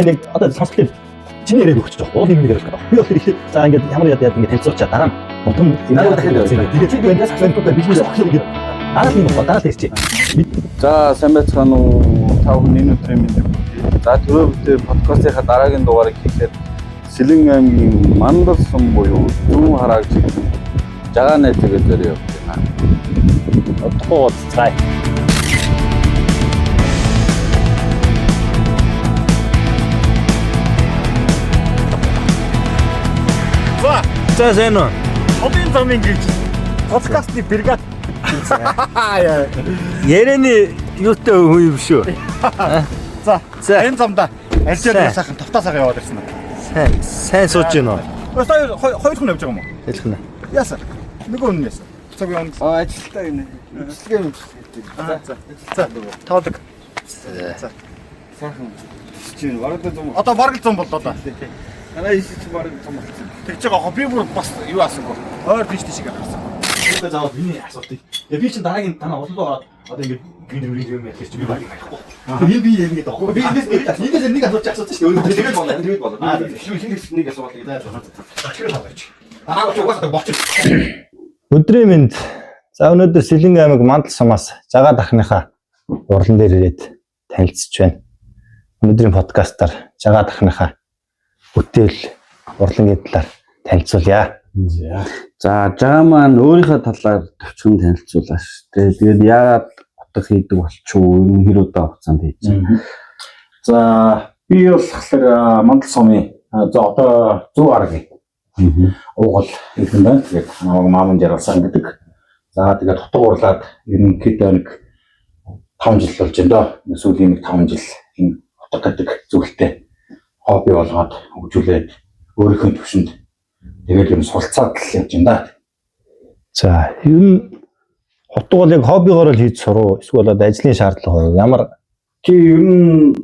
нэг одоо сонсголын чиний яриаг өгч байгаа. Уул юм нэг ярих гэдэг. Би бол тэр ихэд за ингээд ямар яд яд ингээд танилцуулчаа дараа нь утам Дараа дахиад явуулъя. Тэгээд чи эндээс асуухгүй би ч огох юм ингээд дараа л юм байна. Дараа л ярьчих. За сайн байцгаана уу? Та бүхэн энэ өдрийн мэндийг хүргэе. За түрүү бид подкастынхаа дараагийн дугаарыг хийхээр Сэлэн аймгийн Мандал сум буюу Зүүн харааг чиглэн Жагаа найзгаа дээр явж байна. Удахгүй уулзцгаая. За, За сайн уу? холын замын гिच подкастны бригад. Ярианы юутай хүн юм шүү. За, За. энэ замда Сайн. альчаар сайхан тавтаа сайхан яваад ирсэн. Сайн сайн сууж гин үү? Өстой хоёр хүн явж байгаа юм уу? Хэлэх нэ. Яасан? Нөгөө хүн яасан? Цаг юм. Аа ажилтаа гинэ. Бичлэгээ юм. За, за. За, тоолог. За. Сайхан. Чинь бараг л зам. Одоо бараг л зам боллоо да. Манай иш чинь бараг зам болсон. Тэгж байгаа хоо би бүр бас юу асангүй. Ойр тийш тийш гарсан. Тэгээд заавал миний асуултыг. Тэгээ би чинь дараагийн танаа улам руу ороод одоо ингээд гин гин юм ярих чинь би баг ярихгүй. Тэгээ би яг ингээд аахгүй. Би эндээс нэг эндээс нэг асууч асуусан шүү дээ. Тэгээд болно. Тэгээд болно. Аа, Хин нэг асуулт. За, тэр тавьж. Аа, чи угаасаа болчих. Өдрийн мэнд. За өнөөдөр Сэлэнг аймаг Мандал сумаас Жагаа дахныхаа урлан дээр ирээд танилцж байна. Өнөөдрийн подкастаар Жагаа дахныхаа бүтээл урлангийн талаар танилцуулъя. За жагаа маань өөрийнхөө талаар товчхон танилцуулаач. Тэгээд яагаад утга хийдэг болчихов? Энэ хэр удаа хугацаанд хийж байна? За би болохоор Мандал сумын за одоо зөв аргын уугал иргэн байна. Тэгээд намайг Мааман Жаргалсан гэдэг. За тэгээд хутга урлаад ерөнхийдөө нэг 5 жил болж байна доо. Сүүлийн нэг 5 жил энэ хутга гэдэг зүйлтэй хобби болгоод хөгжүүлээд өөрийнхөө төвшөнд тэгээд юм суралцаад л явж байна да. За ер нь хутга бол яг хоббигоор л хийж суруу эсвэл одоо ажлын шаардлага уу? Ямар Тий ер нь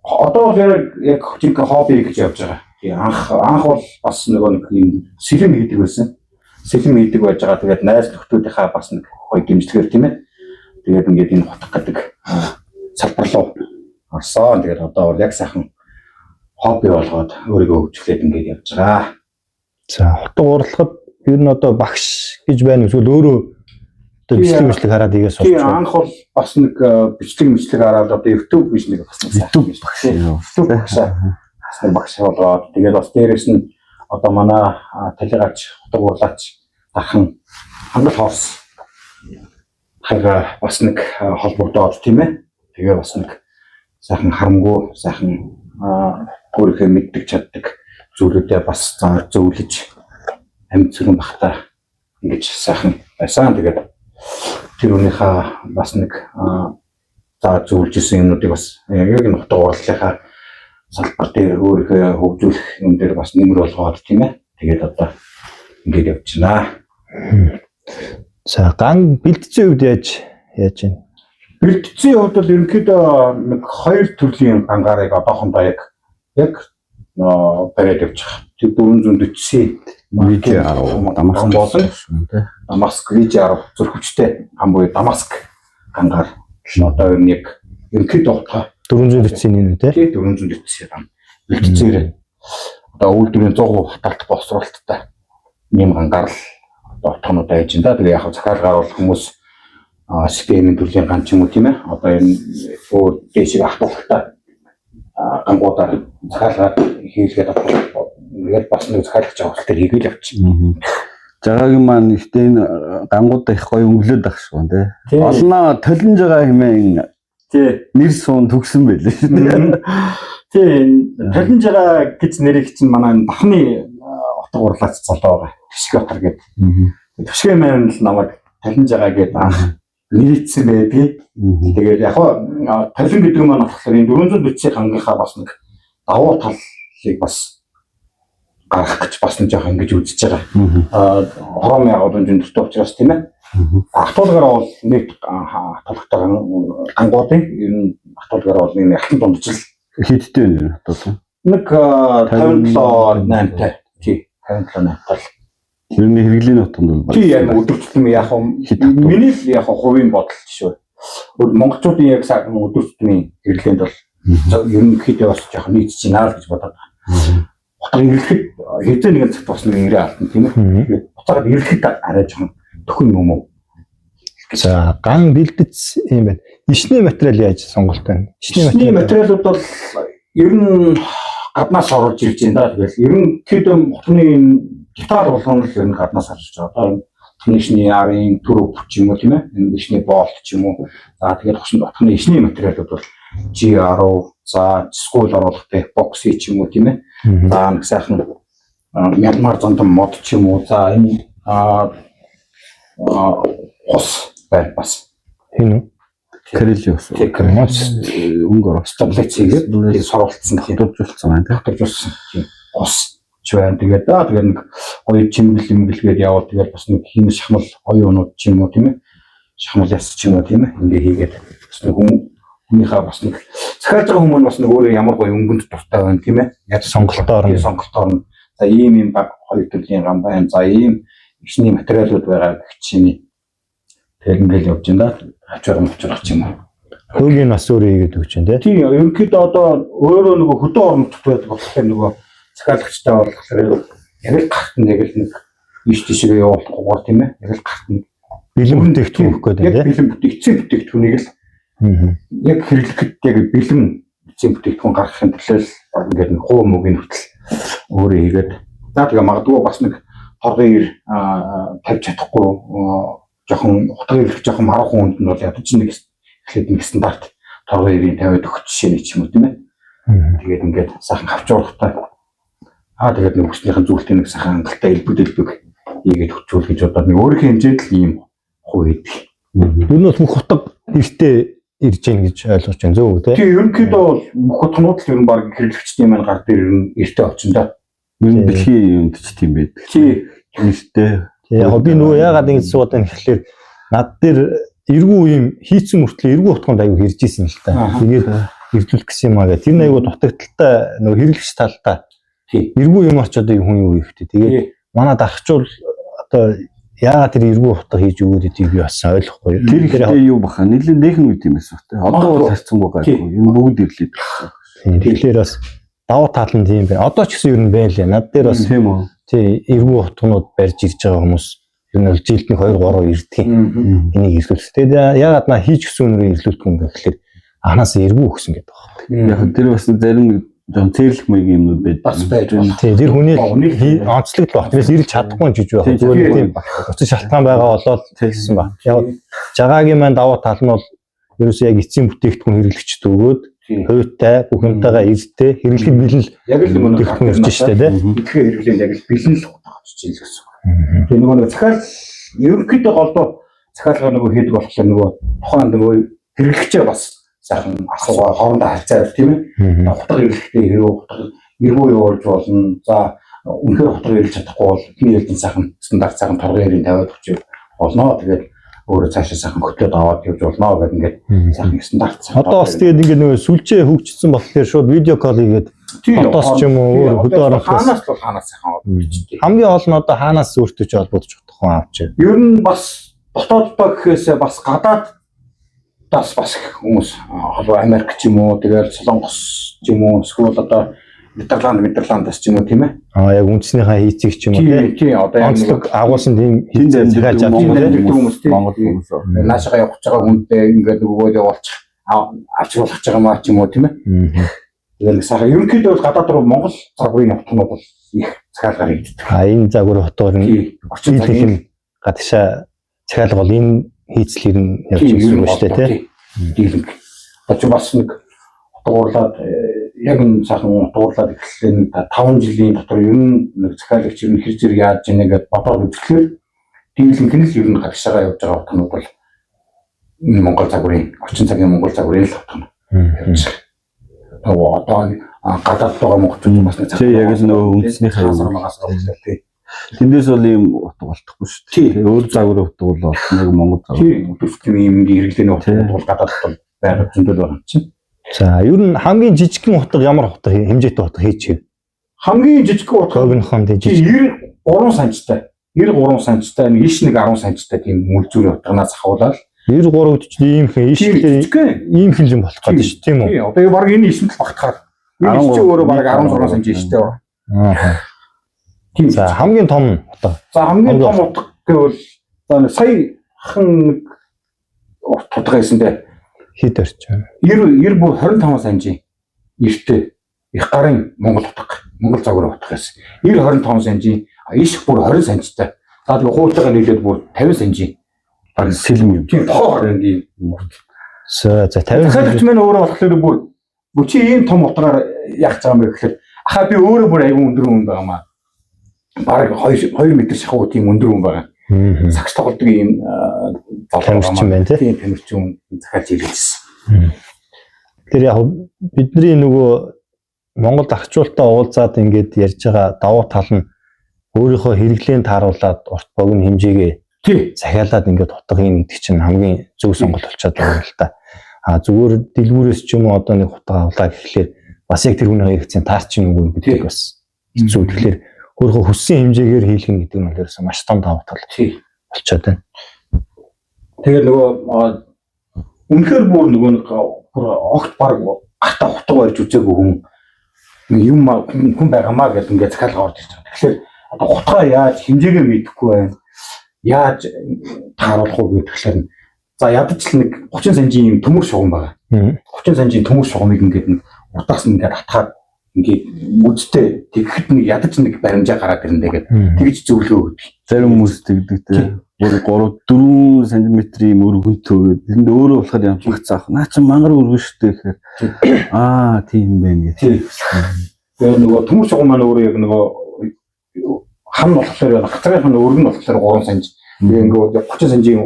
одоо бол яг жинхэнэ хобби гэж явж байгаа. Тий анх бол бас нөгөө нэг юм сэлэм хийдэг байсан. Сэлэм хийдэг байж байгаа. Тэгээд найз нөхдүүдийнхаа бас нэг гоё дэмжлэгээр тийм ээ. Тэгээд ингээд энэ хутга гэдэг салбар руу орсон. Тэгээд одоо бол яг сайхан хобби болгоод өөрийгөө хөгжүүлээд ингээд явж байгаа. За хутга урлахад ер нь одоо багш гэж байна эсвэл өөрөө одоо Тий, бичлэг бичлэг хараад игээ Тий сурч байна. анх бол бас нэг бичлэг мэтлэг хараад одоо YouTube гэж нэг бас нэг сайхан YouTube багш. YouTube багш бас нэг багш болоод тэгээд бас дээрэс нь одоо манай талигач хутга урлаач дархан хангал хорс хайгаа бас нэг холбогдоод тийм ээ тэгээ бас нэг сайхан харамгүй сайхан өөрийнхөө мэддэг чаддаг зүйлүүдээ бас заар зөвлөж амьд зүрэн бахта ингэж сайхан байсан. Тэгээд тэр үнийхээ бас нэг заа зөвлөж исэн юмнуудыг бас яг энэ хутга урлалынхаа салбар дээр өөрийнхөө хөгжүүлэх юм дээр бас нэмэр болгоод тийм ээ. Тэгээд одоо ингэж явчихнаа. За ган бэлтцийн хувьд яаж байна? Бэлтцийн хувьд бол ерөнхийдөө нэг хоёр төрлийн гангарыг одоохондоо яг бариад явж байгаа. Тэр 440 VG10 Дамаск болон тий. Дамаск VG10 зүрхвчтэй ган буюу Дамаск гангаар одоо ер нь яг ерөнхийдөө утга 440-ийн энэ үү те? тий 440 ган бэлтцээр одоо үйлдвэрийн 100% хаталт боловсруулалттай нэм гангаар л одоо утгануудаа хийж байна да. Тэгээ яг захиалгаар бол хүмүүс системийн төрлийн ган ч юм уу тийм ээ. Одоо энэ өөр дээшийг ахтуулахтай гангуудаар захиалгаар хийлгээд ингээд бас нэг захиалагч авах төр хийгээл явчихна. Жагаагийн маань ихтэй энэ гангуудаа их гоё өнгөлөөд ах шиг байна тий. Тий. Олноо толинж байгаа хэмээн Тий. нэр суун төгсөн байлээ шүү дээ. Тий, толинжгаа гэж нэрийг чинь манай энэ дахны утга урлаач залуу байгаа. Төшгөтөр гэдэг. Төшгөө маань л намайг толинжгаа гэдэг анх нэрийдсэн байдгийг. Тэгээд яг хоо толин гэдэг маань болохоор энэ 440 хангийнхаа бас нэг давуу талыг бас гаргах гэж бас нэг жоох ингэж үзэж байгаа. Хором яг өндөрлөлттэй учраас тийм ээ. Ахтуулгаар бол нэг ахтуулагтай гангуудын ер нь ахтуулгаар бол нэг алтан дундчил Хидтэй нэр хатуулсан. нэг 57 8-тай. Тий, 57 8-тай. Ер нь хэрэглийн утганд бол баг. Тий, яг өдөр тутмын яг Хит хатуу. миний л яг хувийн бодол шүү. Монголчуудын яг сайхан өдөр тутмын хэрэглээнд бол Ерөнхийдөө бас жоохон нийцэж байна л гэж бодоод байна. Утга ирлэхэд хэзээ нэгэн цагт бас нэг ирээ алтан, тийм ээ. Тэгээд буцаагаад ирлэхэд арай жоохон төхөн юм уу? За, ган бэлдэц юм байна. Ишний материал яаж сонголт байна? Ишний материалууд бол ер нь гаднаас оруулж ирж байна да. Тэгэл ерөнхийдөө хотны деталь болгоно л ер нь гаднаас оруулж байгаа. Одоо энэ ишний арын түрүү ч юм уу, тийм ээ. Энэ ишний болт ч юм уу. За, тэгээд хотны ишний материалууд бол G10, за school оруулахтай epoxy ч юм уу, тийм ээ. За, нэг сайхан Мянмар зондон мод ч юм уу. За, энэ хус байна бас. Хин үү? Карели ус. Тэг Өнгө оруулсан. таблет хийгээд тийм сурвалцсан, тийм Дуржуулсан байна тийм. тогтворжуулсан тийм ус ч байна. Тэгээд аа тэгээд нэг гоё чимгэл имгэлгээд явал тэгээд бас нэг хийм шахмал гоё унууд ч юм уу, тийм ээ. Шахмал яс ч юм уу, тийм ээ. Ингээ хийгээд бас нэг хүнийхээ бас нэг захиалж байгаа хүмүүс бас нэг өөрөө ямар гоё өнгөнд дуртай байна, тийм ээ. Яг Сонголтоор нь. Тийм, сонголтоор нь. За, ийм ийм баг хоёр төрлийн гам байна. За, ийм ишний материалууд байгаа гэх чинь. Тэгээд ингээл явж байна да. Хавчаар мовчрох ч юм уу. Хөөгийн бас өөрөө хийгээд өгч байна, тий. Тийм, ерөнхийдөө одоо өөрөө нөгөө хөдөө орон нутгад байдаг болохоор нөгөө захиалагчтай болохоор яг л гарт нь яг л нэг ийш тийшээ явуулахгүйгээр, тийм ээ, яг л гарт нь Бэлэн бүтээгдэхүүн өгөх гээд яг байна, тий. бэлэн эцсийн бүтээгдэхүүнийг л яг хэрэглэхэд яг бэлэн эцсийн бүтээгдэхүүн гаргахын төлөө л ингээд нэг хуу мөгийн хүртэл өөрөө хийгээд, за, тэгээ магадгүй бас нэг торгон ир тавьж чадахгүй жоохон утга ирэх жоохон маруухан хүнд нь бол ядаж нэг эхлээд нэг стандарт торгон ирийн тавиад өгч жишээ нэг ч юм уу, тийм ээ. Тэгээд ингээд сайхан хавчуурхтай. Аа, тэгээд нэг хүснийхэн зүйлтийн нэг сайхан хангалттай элбэг дэлбэг хийгээд хөчүүл гэж бодоод нэг өөрийнхөө хэмжээнд л ийм хуу хийдэг. Ер нь бол бүх утга эртээ ирж гин гэж ойлгож байна. Зөв үү, тий? Тийм, ерөнхийдөө бол бүх утганууд л ер нь баг хэрэглэгчдийн маань гар дээр ер нь эртээ очино да. Ер нь дэлхийн юмд ч тийм байдаг. Тий. Нэртэй. Тий, яг би нөгөө яагаад ингэж суугаад байна гэхлээр над дээр эргүү юм хийцэн мөртлөө эргүү утганд аягүй хэрж исэн л та. Тэгээд эрдүүлэх гэсэн юм аа гэх. Тэр нь аягүй дутагдaltaй нөгөө хэрэглэгч талдаа. Тий. Эргүү юм ач одоо хүн юу хийхтэй. Тэгээд манай дарахчул одоо яагаад тэр эргүү утга хийж өгөөд идэв би бас ойлгохгүй. Тэр ихтэй юу баха нэлээд нээхэн үед юм байсан хөтэй. Одоо бол харьцангуй гайгүй. Юм бүгд ирлээд болсон. Тэгэхээр бас давуу тал нь тийм байна. Одоо ч гэсэн ер нь байна лээ. Над дээр бас Тийм үү. тий, эргүү утганууд барьж ирж байгаа хүмүүс ер нь бол жилд нэг 2 3 ирдэг юм. Энийг ирлүүлэх. Тэгээд яагаад наа хийж өгсөн үнэрээ ирлүүлдэг юм бэ гэхлээр анханаас эргүү өгсөн гэдэг байна. Яг тэр бас зарим нэг жоон цэрлэх маягийн юмнууд байдаг. Бас байж болох. Тий, тэр хүний Хүний онцлог л баг. Тэрээс ирж чадахгүй юм жиж байх. Тий, Зүгээр тий. тийм учир шалтгаан байгаа болоод тэгсэн ба. Яг жагаагийн маань давуу тал нь бол ерөөсөө яг эцсийн бүтээгдэхүүн хэрэглэгчд өгөөд хувьтай бүх юмтайгаа эртээ хэрэглэхэд бэлэн л Яг л нөгөө бүтээгдэхүүн ирж штэ, тий. Дэлхийн хэрэглээнд яг л бэлэн л утга очиж ил гэсэн. Тэгээ нөгөө нэг захиал ерөнхийдөө голдуу захиалга нөгөө хийдэг болохоор нөгөө тухайн нөгөө хэрэглэгчээ бас сайхан асуугаа, хоорондоо харьцаа, тийм ээ. Утга ирэхдээ хэрэг утга эргүү явуулж болно. За, үнэхээр утга ирж чадахгүй бол эхний ээлжийн сайхан стандарт сайхан торгон ирийн тавиад өгч болно. Тэгээд өөрөө цаашаа сайхан хөтлөөд аваад явж болно гэдэг ингээд сайхан стандарт сайхан. Одоо бас тэгээд ингээд нөгөө сүлжээ хөгжсөн болохоор шууд видео кол хийгээд хотоос ч юм уу өөр хөдөө орон нутгаас хаанаас бол хаанаас сайхан аваад. Хамгийн гол нь одоо хаанаас өөртөө ч холбогдож чадах хүн авч. Ер нь бас дотооддоо гэхээсээ бас гадааддаас бас их хүмүүс холбоо Америк ч юм уу, тэгэл Солонгос ч юм уу, эсвэл одоо Нидерланд, Нидерландаас ч юм уу, тийм ээ. Аа, яг үндснийхээ хийцийг ч юм уу, тий. Тийм, одоо яг Онцлог агуулсан тийм Тэнд хийцээ захиалж амьдардаг авч Монгол тий. амьдардаг хүмүүс, тийм. Монгол хүмүүс. Наашаага явах гэж байгаа хүнтэй ингээд нөгөөд явуулчих авчруулах гэж байгаа маа ч юм уу, тийм ээ. Тэгэл нэг сайхан ерөнхийдөө бол гадаад руу Монгол загварын утганууд бол их захиалгаар хийгддэг. А энэ загвар хотоор нь Тийм. Орчин нийлэх цагийн нь гадагшаа захиалга бол энэ хийцлэр нь явж тийм ирсэн ер нь юм шүү дээ, тий. Дийлэнх. Одоо чи бас нэг утгуурлаад яг энэ сайхан утгуурлаад эхэллээ нэг 5 жилийн дотор ер нь нэг захиалагч ер нь хэр зэрэг яаж ийнэ гэдээ бодоод үзэхлээр дийлэнх нь л ер нь гадагшаага явж байгаа утганууд бол энэ Монгол загварын орчин цагийн Монгол загварын л утган явж байгаа. Тэгээ одоо гадаад байгаа монголчууд бас нэг Тий, яг л нөгөө үндснийхээ юм. магаас тий. Тэндээс бол ийм утга болтохгүй шүү Тий. дээ. Өөр загварын утга бол олно, яг Монгол загвар. Тий, өдөртөн ийм хэрэглээний утгууд бол гадаад бол байгаа зөндөл байгаа юм чинь. За, ер нь хамгийн жижигхэн утга ямар утга хэмжээтэй утга хийчих вэ? Хамгийн жижиг утга Говьнхон тий тий жижиг. 93 санжтай. 93 санжтай, нэг иш нэг 10 санжтай тийм мүлзүүрийн утганаас ахуулаад 93 гэдэг чинь ийм хэн ийшээ жижигхэн. ийм хэн юм болох гэдэг шүү тийм үү? Тийм. Одоо баг энэ ишмэл багтахаар. Энэ иш чинь өөрөө баг 16 см иштэй байна. Аа. Тийм. За хамгийн том утга. За хамгийн том утга гэвэл за нэг сая хан нэг урт утга байсан дээ. Хэд орчим? 90 90 бүр 25 санжийн эртээ их гарын Монгол утга, Монгол загварын утга байсан. 90 25 санжийн иш бүр 20 санжтай. За тэгээ хуутайгаа нийлээд бүр 50 санжийн. Баг сэлэм юм. Тийм тохоор энэ юм. За за 50 Захиалагч см. маань өөрөө болохоор бүр бүр чи ийм том утгаар яах гэж байгаа юм бэ гэхээр ахаа би өөрөө бүр айгүй өндөр хүн байгаа маа. Бараг 2 2 м шахуу тийм өндөр хүн байгаа. Сагс тоглодог ийм залуу Тамирчин байна тий. Тийм тамирчин хүн захиалж ирсэн. Тэр яг бидний нөгөө Монгол арчуултаа уулзаад ингээд ярьж байгаа давуу тал нь өөрийнхөө хэрэглээнд тааруулаад урт богино хэмжээгээ Тий. захиалаад ингээд утга хийн гэдэг чинь хамгийн зөв сонголт болчиход байгаа юм л та. А зүгээр дэлгүүрээс ч юм уу одоо нэг утга авлаа гэхлээр бас яг тэр хүний хэрэгцээнд таарч юм уу гэдэг Тий. бас хэцүү. Тэгэхээр өөрийнхөө хүссэн хэмжээгээр хийлгэн гэдэг нь ерөөсөө маш том давуу тал Тий. болчиход байна. Тэгээд нөгөө үнэхээр бүр нөгөө нэг бүр огт баг гартаа хутга барьж үзээгүй хүн нэг юм хүн байгаамаа гэдэг ингээд захиалга орж ирж байгаа. Тэгэхээр одоо хутгаа яаж хэмжээгээ мэдэхгүй байна. Яаж тааруулах уу гэхээр нь за ядаж л нэг 30 санжийн юм төмөр шугам байгаа. 30 санжийн төмөр шугамыг ингээд нэг уртаас нь ингээд атгаад ингээд үдтэй тэгэхэд нэг ядаж нэг баримжаа гараад ирэндээ гэдэг. Тэгж зөвлөгөө өгдөг. Зарим хүмүүс тэгдэг те. Бүр 3 4 см-ийн өргөнтөө гэдэг. Тэнд өөрөө болохоор юм багцаах. Наа чи мангар өргөн штэ гэхээр аа тийм байх гэх. Тий. Тэгээд нөгөө төмөр шугам маань өөрөө яг нөгөө хам болохоор хацрынх нь өргөн болохоор 3 см. Тэгээ ингээд 30 см-ийн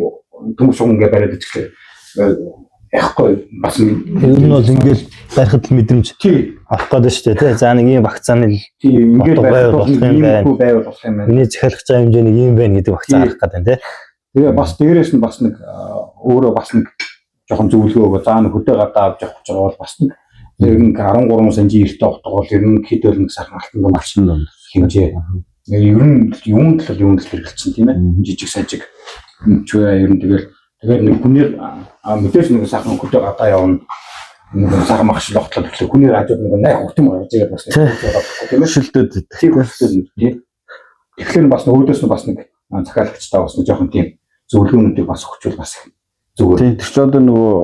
төмөр шугам ингээд бариад ичихлээ. Яахгүй бас Ер нь бол ингээд барихад л мэдрэмж тий авах гэдэг шүү дээ тий. За нэг ийм вакцины л тий ингээд Утга байвал барихад болох юм ийм байна. хүү байвал болох юм байна. миний захиалах байгаа хэмжээ нэг ийм байна гэдэг вакцин Тий. харах гэдэг тий. Тэгээ бас дээрээс нь бас нэг өөрөө бас нэг жоохон зөвлөгөө өгөө. За нэг хөдөө гадаа авч явах гэж байгаа бол бас нэг ер нь 13 см эртээ утга бол ер нь хэд бол нэг сайхан алтан дунд Алтан дунд. хэмжээ. Ер нь юунд л юунд л хэрэгэлсэн тийм ээ. Жижиг сажиг өмчвэ ер нь тэгэл тэгээд нэг хүний мэдээж нэг сайхан хөдөө гадаа явна. Нэг сайхан магшил огтлоо тэгэхээр хүний хажууд нэг найх хүртэн гарч ирээд бас нэг болохгүй тийм ээ. Шилдээд Тийм хүртэл тийм. Тэгэхээр бас өөдөөс нь бас нэг захиалагчтай бас нэг жоохон тийм зөвлөгөөнүүдийг бас өгчвөл бас зүгээр. Тийм тэр чи одоо нөгөө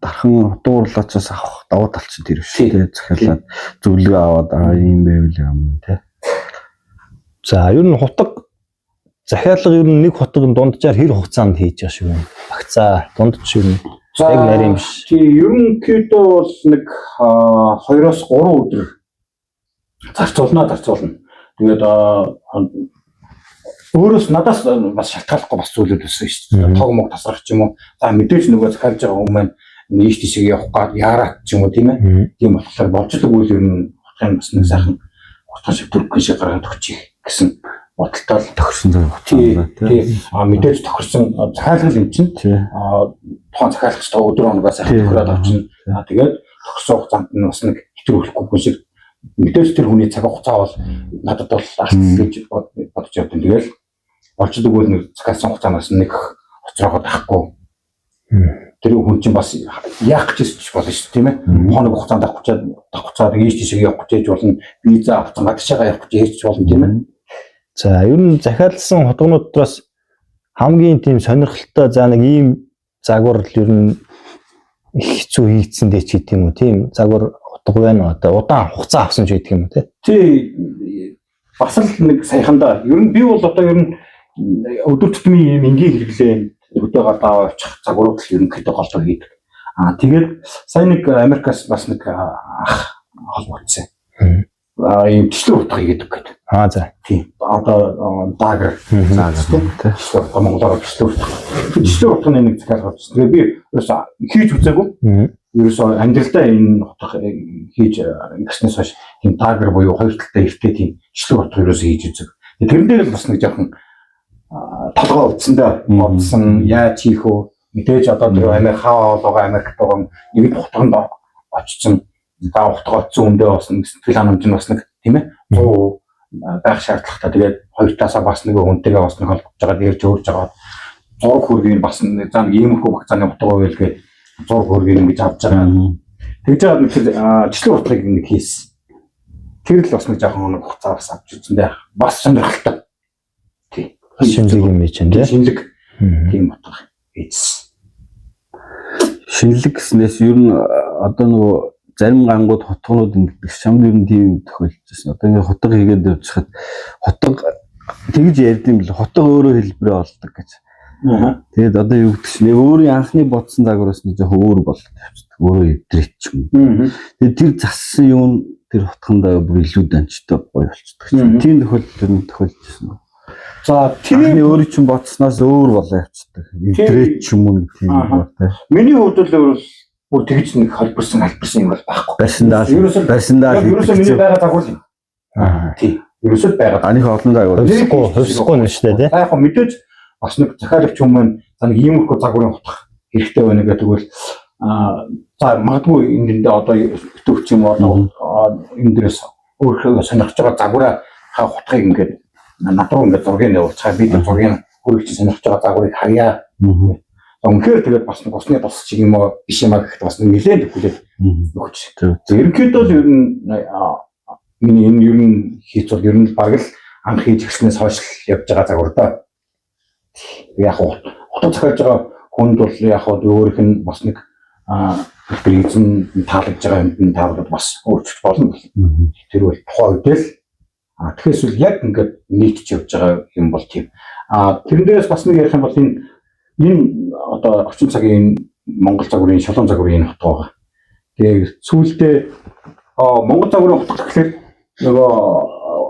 дархан хутгуурлаачаас авах давуу тал чинь тэр биш Тий. тий. Захиалаад зөвлөгөө аваад аа ийм байвал юм тий. За ер нь хутга захиалга ер нь нэг хутга нь дунджаар хэр хугацаанд хийж байгаа шиг байна. Вакцаа дундч ер нь За яг нарийн биш. тий ерөнхийдөө бол нэг 2-оос 3 өдөр зарцуулна. Тэгээд өөрөөс надаас бас шалтгааллахгүй бас зүйлүүд өссөн шүү дээ. Тог мог тасрах ч юм уу. За мэдээж нөгөө захиалж байгаа хүмүүс маань ийш тийшээ явах гад яарат ч юм уу тийм ээ. Тийм болохоор болж л үгүй ер нь хутгын бас нэг сайхан хутган шиг түркэн шиг гаргаад өгчих гэсэн бодолтой л Тохирсон цаг тий хугацаанд тий. тий а мэдээж тохирсон захиалга юм чинь Тий. тухайн захиалагч та өдөр хоногоо сайхан Тий. тохироод авчна. Тэгээд тохирсон хугацаанд нь бас нэг хэтрүүлэхгүй хүн шиг мэдээж тэр хүний цаг хугацаа бол надад бол алдсан гэж бодож явдсан. Тэгэл болж дэгвэл нэг захиалсан хугацаанаас нэг хоцроогоод авахгүй. Тэр хүн чинь бас яах гэж ч болно шүү дээ, тийм ээ. Хоног хугацаанд авах гэж давхцаад ийш тийшээ явах гэж болно. Виза авсан гадагшаага явах гэж болно, тийм ээ. За ер нь захиалсан хутганууд дотроос хамгийн тийм сонирхолтой за нэг ийм загвар л ер нь их хэцүү хийгдсэн дээ ч гэдэг юм уу тийм загвар хутга байна уу одоо удаан хугацаа авсан ч гэдэг юм уу тий. Тий бас л нэг саяхандаа ер нь би бол одоо ер нь өдөр тутмын юм энгийн хэрэглээ өдөө гадаа очих загварууд л ерөнхийдөө голдоо хийдэг. Аа тэгээд сайн нэг Америкаас бас нэг ах холбогдсон. Аа ийм төслөө утга хийгээд гэдэг. Аа за. Тийм. Одоо дагер Заагаар тий. төслөө утга монголоор төслөө утга. Төслөө утганы нэг захиалга авчихсан. Тэгээд би ерөөсөө хийж үзээгүй. Ерөөсөө амьдралдаа энэ утга хийж ингэснээс хойш тийм дагер буюу хоёр талтай эртээ тийм төслөө утга ерөөсөө хийж үзег. Тэрэн дээр л бас нэг жоохон толгой өвдсөндөө бодсон яаж хийх вэ? Мэдээж одоо тэр Америк хаа хоолоогоо Америкт байгаа нэг л утганд очсон. За утга очсон үндэ бас нэг сэтгэл ханамж нь бас нэг тийм ээ 100% байх шаардлагатай. Тэгээд хоёр талаасаа бас нэг хүнтэйгээ бас нэг холбогдож байгаа ярьж өөрж байгаа. зураг хөргийн бас нэг за нэг иймэрхүү багцааны утга байвал гээд зураг хөргийн ингэж авч байгаа. Тэгж жаад нэг тэр жичлэг утгыг нэг хийсэн. Тэр л бас нэг жоохон нэг хугацаа бас авч үзсэн дээ. Бас сонирхолтой. Тий. Бас шинэлэг юм чинь тий. Шинэлэг тийм утга хийсэн. Шинэлэг гэснээс ер нь одоо нөгөө зарим гангууд хотгонууд ингэдэг чамд ер нь тийм юм тохиолдож байсан. Одоо ингээ хотго хийгээд явчихад хотго тэгж ярьд юм бэл хотго өөрөө хэлбэрээ олдог гэж. Тэгээд одоо юу гэдэг чинь яг өөрийн анхны бодсон загвараас нь жоохон өөр болоод явчихдаг. Өөрөө эвдрээд ч юм. Тэгээд тэр зассан юм тэр хотгондоо бүр илүү данчтай гоё болчихдог. Тийм тохиолдол ер нь тохиолдож байсан. За Тэр тэр өөрөө чинь бодсноос өөр болоо явчихдаг. Эвдрээд ч юм уу нэг тийм Аха. юм тий. миний хувьд л өөр бүр тэгж нэг холборсон албарсан юм бол байхгүй. Барьсандаа л Ерөөсөө- барьсандаа л Яг ерөөсөө миний байгаа загвар юм. Аа. Тий. Ерөөсөө байгаа. А нэг олон загвар. Хувьсахгүй нь шүү дээ тий. За яг хөө мэдээж бас нэг захиалагч хүмүүс за нэг иймэрхүү загварын утга хэрэгтэй байна гэдэг бол за магадгүй энэ дэндээ одоо өтөвч юм уу одоо энэ дээрээс өөрөө сонирхож байгаа загвараа ха утгыг ингээд над руу ингээд зургийг явуулцгаа би тэр зургийг өөрөөр чинь сонирхож байгаа загварыг харьяа. За үнэхээр тэгээд бас нэг усны тус чиг юм уу биш юм а гэхэд бас нэг нэлээд хүлээд өгч. Зөв. Ерөнхийдөө л ер нь миний энэ ер нь хийц бол ер нь л баг л анх хийж эхэлснээс хойш л явж байгаа загвар да. Яг уу утга захиалж байгаа хүнд бол яг уу өөрийнх нь бас нэг тэр эзэн таалагдж байгаа юмд нь таалагдаад бас өөрчлөлт болно. Тэр бол тухайн үед л тэгэхээр эсвэл яг ингээд нийтж явж байгаа юм бол тийм. Тэрэн дээрээс бас нэг ярих юм бол энэ одоо орчин цагийн Монгол загварын шулуун загварын энэ утга байгаа. Тэгээ сүүлдээ Монгол загварын утга гэхлээр нөгөө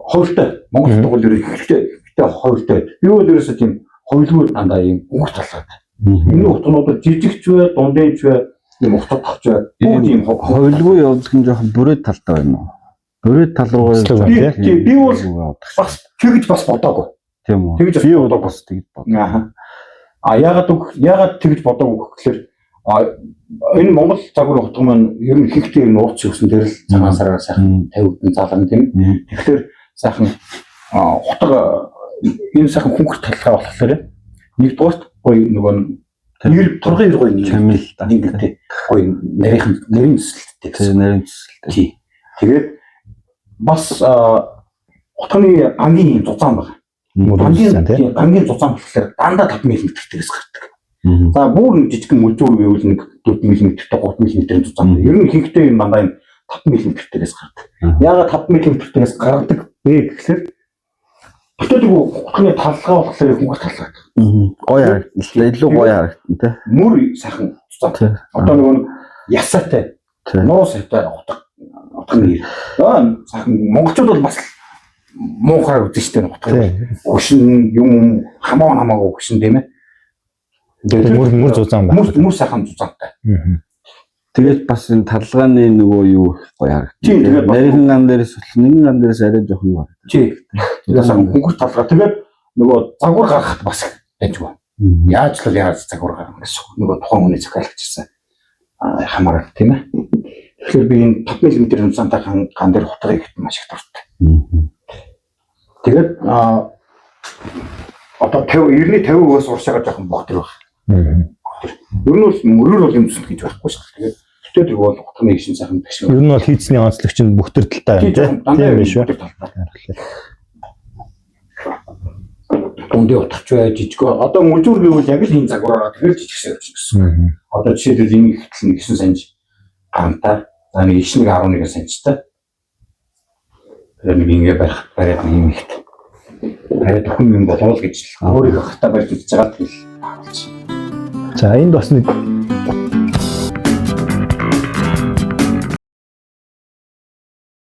хувилтай Монгол утга бол ерөнхийдөө ихтэй хувилтай. Би бол ерөөсөө тийм хувилгүй дандаа юм өнгө талаад. Энэ утганууд бол жижигч бай, дундынч бай, юм утгадахч бай. Бүгд юм Хувилгүй явуулах нь жоохон бүрээ талтай байна уу? Бүрээ тал руугаа Өслөг байна, тий. Би бол бас тэгж бас бодоогүй. Тийм үү. Тэгж бас Би бол бодоогүй. бас тэгж бод. Аа. Яагаад тэгж бодоогүй гэхлээр энэ Монгол загварын утга маань ер нь ихэнхдээ ер нь ууц өгсөн дээр л цагаан сараар сайхан тавигдан залган тийм. Тэгэхээр сайхан утга энэ сайхан хөнгөр талгаа болохоор нэгдүгээрт гоё нөгөө нэр тургын гоё нэр Чамил да. нэгтэй гоё нарийнхан нарийн төсөлттэй Тэр гэсэн. нарийн төсөлтэй. Тий. Тэгээд бас утганы ангийн юм зузаан байна. Мөр Ангийн үзсэн тий. ангийн зузаан болохоор дандаа 5 мм-тэйгээс гардаг. За бүр нэг жижигхэн мүлжүүр гэвэл нэг 4 мм-тэй 3 мм-ийн зузаан. Ер нь ихэнхдээ юм дандаа энэ 5 мм-тэйгээс гардаг. Яагаад 5 мм-тэйгээс гаргадаг вэ гэхлээр бүтээдэг утганы талгаа болохоор хөнгөх талгаа. Гоё харагдана. Илүү гоё харагдана тий. Мөр сайхан зузаан. Тий. Одоо нөгөө нэг ясаатай, Тий. нуруу сайтай утганы нэр. Аа сайхан монголчууд бол бас муухай үзэн штэ утгыг. Тий. Өгшин юм хамаа хамаагүй өгшин тийм ээ. Тэгээд Мөр зузаан байна. мөр сайхан зузаантай. Тэгээд бас энэ талгааны нөгөө юу их гоё харагдана. Тийм, тэгээд бас- нарийнхан ган дээрээс болох нэгэн ган дээрээс арай жоохон юу харагдана. Тий. Тэгээд сайхан хөнгөх талгаа. Тэгээд нөгөө загвар гаргахад бас дайжгүй. Яаж л яаж загвар гаргана гэсэн. үг. Нөгөө тухайн хүний захиалагчсан хамаарал тийм ээ. Тэгэхээр би энэ 5 мм зузаантай ган дээр хутгаа ихэд маш их дуртай. Тэгээд одоо 50 90-ний 50%-аас уршаагаа жоохон богдор байх. Ер нь бол мөрөөр бол юм зүсэх гэж байхгүй шүү дээ. Тэгээд төтөө тэр бол утганы шин сайхан ташиг. Ер нь бол хийцний онцлогч нь бүх төр талтай Тийм юм тий. жоохон дандаа Тийм биш үү? тэр талтай. Дундын утгач бай жижиг. Одоо мүлжүүр гэвэл яг л энэ загвараараа тэгэл жижигсэн явчихна гэсэн. Одоо жишээлбэл энэ ихтэл нэг 9 санж гантай. За нэг 9 11 санжтай. Тэгээд нэг ингэ барих бариад нэг юм ихт. Бариад хүн юм болов л гэж өөрийгөө хатаа барьж үзэж байгаа тэгэл харуулж. За энд бас нэг